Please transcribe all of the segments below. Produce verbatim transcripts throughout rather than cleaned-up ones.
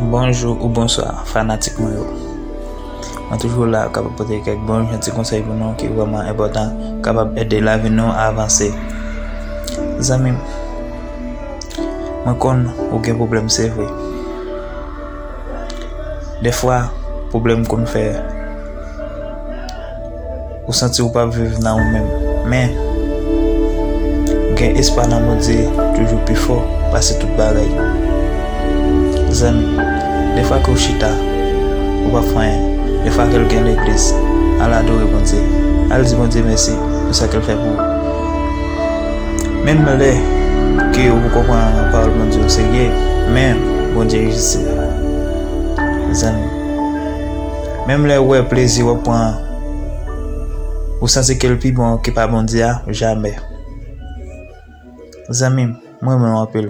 Bonjou ou bonswa, fanatik mwen yo. Mwen toujou la, kapab pote kèk bon jan ti konsèy pou nou ki vrèman enpòtan, kapab ede lavi nou avanse. Zanmi m, mwen konn ou gen pwoblèm, se vre. Dèfwa, pwoblèm konn fè ou santi ou p ap viv nan ou menm. Men, gen espwa nan Bondye toujou pi fò pase tout bagay. Zanmi, dèfwa ke w chita, ou p ap fè anyen. Dèfwa ke l gen legliz, al adore Bondye. Al di Bondye mèsi pou sa ke l fè pou ou. Menm lè ke ou poko pran pawòl Bondye o serye, men Bondye egziste. Zanmi, menm lè ou wè plezi w ap pran, ou santi ke l pi bon ke pa Bondye a, jamè. Zanmi m, mwen renmen w anpil.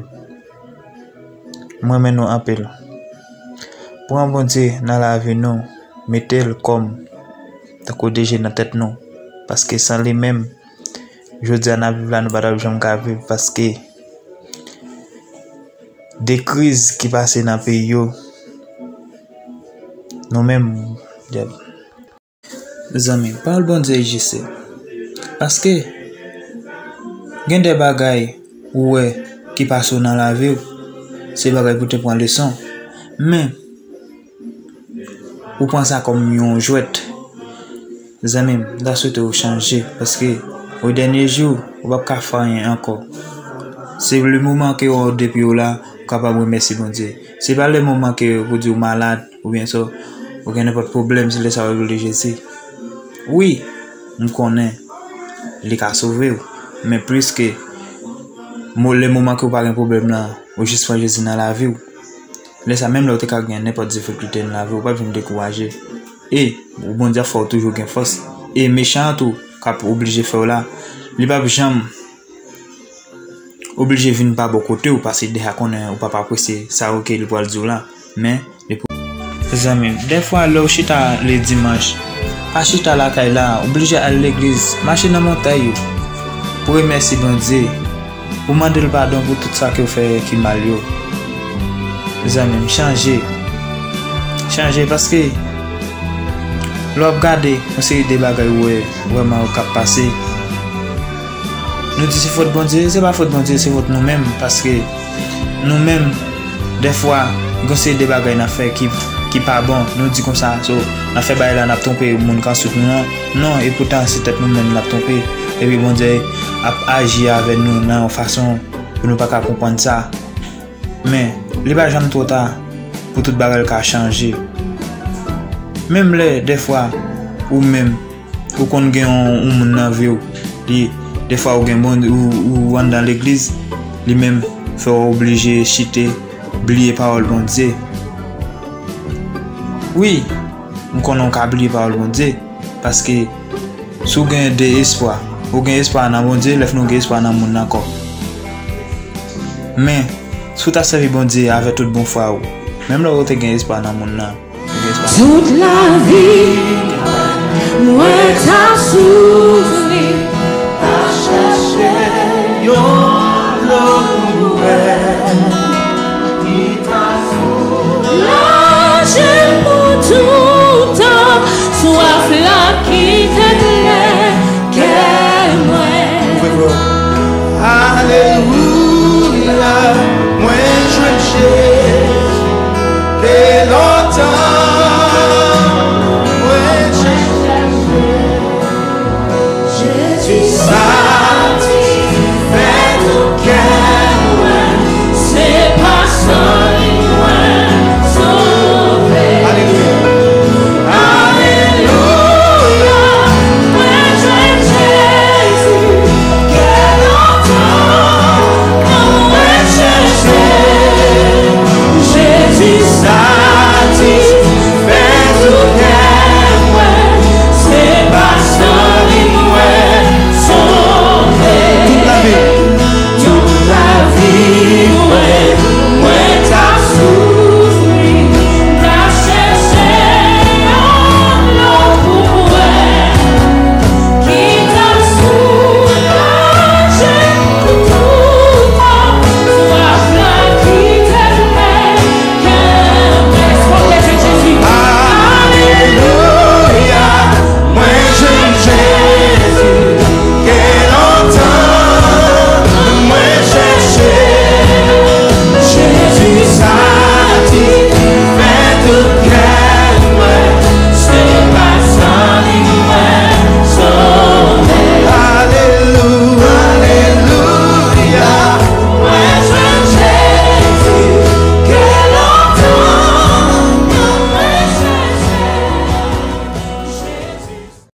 Mwen renmen nou anpil. Pran Bondye nan lavi nou, mete l kòm tankou D J nan tèt nou, paske san li menm, jodi a n ap viv la, nou pa t ap janm ka viv, paske de kriz ki pase nan peyi yo, nou menm, zanmi, pawòl Bondye egziste. Paske gen de bagay ou wè ki pase w nan lavi w, se bagay pou te pran leson. Men, ou pran sa kòm yon jwèt. Zanmi m, m ta swete w chanje, paske o dènye jou, ou p ap ka fè anyen ankò. Se le moman ke w an de pye w la, ou kapab remèsye Bondye. Se pa le moman ke pou di w malad, oubyen sa, ou gen nenpòt pwoblèm, se lè sa w rele Jezi. Wi, m konnen li ka sove w, men plis ke mo-, le moman ke w pa gen pwoblèm nan, ou jis pran Jezi nan lavi w. Lè sa, menm lè w te ka gen nenpòt difikilte nan lavi w, ou p ap janm dekouraje. E Bondye ap fè w toujou gen fòs. E mechan an tou, k ap oblije fè w la, li p ap janm oblije vin pa bò kote w, paske deja konnen ou p ap apresye sa yo ke li pral di w la. Men, li pou... Zanmi m, dèfwa lè w chita le dimanch, pa chita lakay la, oblije al legliz, mache nan montay ou, pou remèsye Bondye, pou mande l padon pou tout sa ke w fè ki mal yo. Zanmi m, chanje. Chanje, paske lè w ap gade yon seri de bagay ou wè vrèman yo k ap pase, nou di se fòt Bondye, se pa fòt Bondye, se fòt nou menm, paske nou menm, dèfwa, gen yon seri de bagay n ap fè ki, ki pa bon. Nou di konsa, so, n ap fè bagay la, n ap twonpe moun k answit nou an. Non, epoutan, se tèt nou menm n ap twonpe. Epi Bondye ap aji avè nou nan yon fason pou nou pa ka konprann sa. Men, li pa janm twò ta pou tout bagay ka chanje. Menm lè, dèfwa, ou menm, ou konn gen yon, yon moun nan vi w, li, dèfwa ou gen bon, ou, ou anndan legliz, li menm fè w oblije chite, bliye pawòl Bondye. Wi, m konnen w ka bliye pawòl Bondye, paske si w gen de espwa, ou gen espwa nan Bondye, lè fini w gen espwa nan moun nan ankò. Men, si w ta sèvi Bondye avèk tout bon fwa ou, menm lè ou te gen espwa nan moun nan, ou gen espwa. Tout lavi mwen ta soufri, pa chache yon dlo pou bwè, ki ta soulaje m pou toutan, swaf la ki te klè kè mwen. Ouvre vre. Alelouya.